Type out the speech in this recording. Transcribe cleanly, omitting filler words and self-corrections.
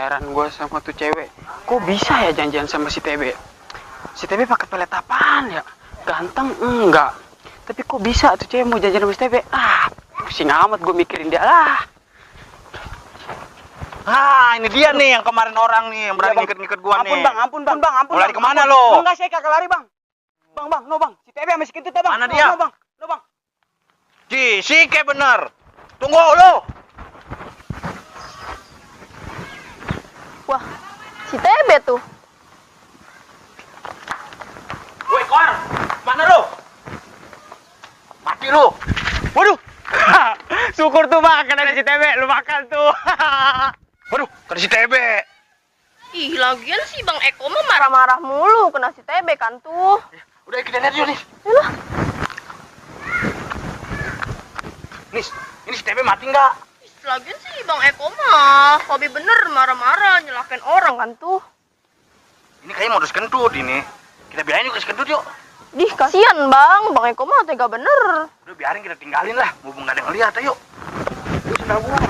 heran gue sama tuh cewek. Kok bisa ya janjian sama si TB? Si TB pakai pelet apaan ya? Ganteng enggak. Tapi kok bisa tuh cewek mau janjian sama si TB? Pusing amat gue mikirin dia lah. Ini dia nih yang kemarin orang nih yang berani ngikut-ngikut gua nih. Ampun bang. Mau lari kemana lo? Enggak, saya kagak lari bang. Bang, no bang. Si TB sama si Kentut bang. Mana dia? No bang. Si kayak bener. Tunggu lo. Wah, si TB tuh. Woi, Kor. Mana lo? Mati lo. Waduh. Syukur tuh bang, kena si TB, lu makan tuh. Waduh, kena si TB. Ih, lagian sih Bang Eko mah marah-marah mulu kena si TB kan tuh. Udah kita lihat yuk nih. Yalah. Nis, ini si TB mati nggak? Ih, lagian sih Bang Eko mah hobi bener marah-marah nyelakain orang kan tuh. Ini kayaknya modus kentut ini. Kita biarin yuk ke si kentut yuk. Dih, kasihan Bang Eko mah tega bener. Udah biarin kita tinggalin lah. Mumpung nggak ada yang ngeliat, ayo. Yuk, sudah gua.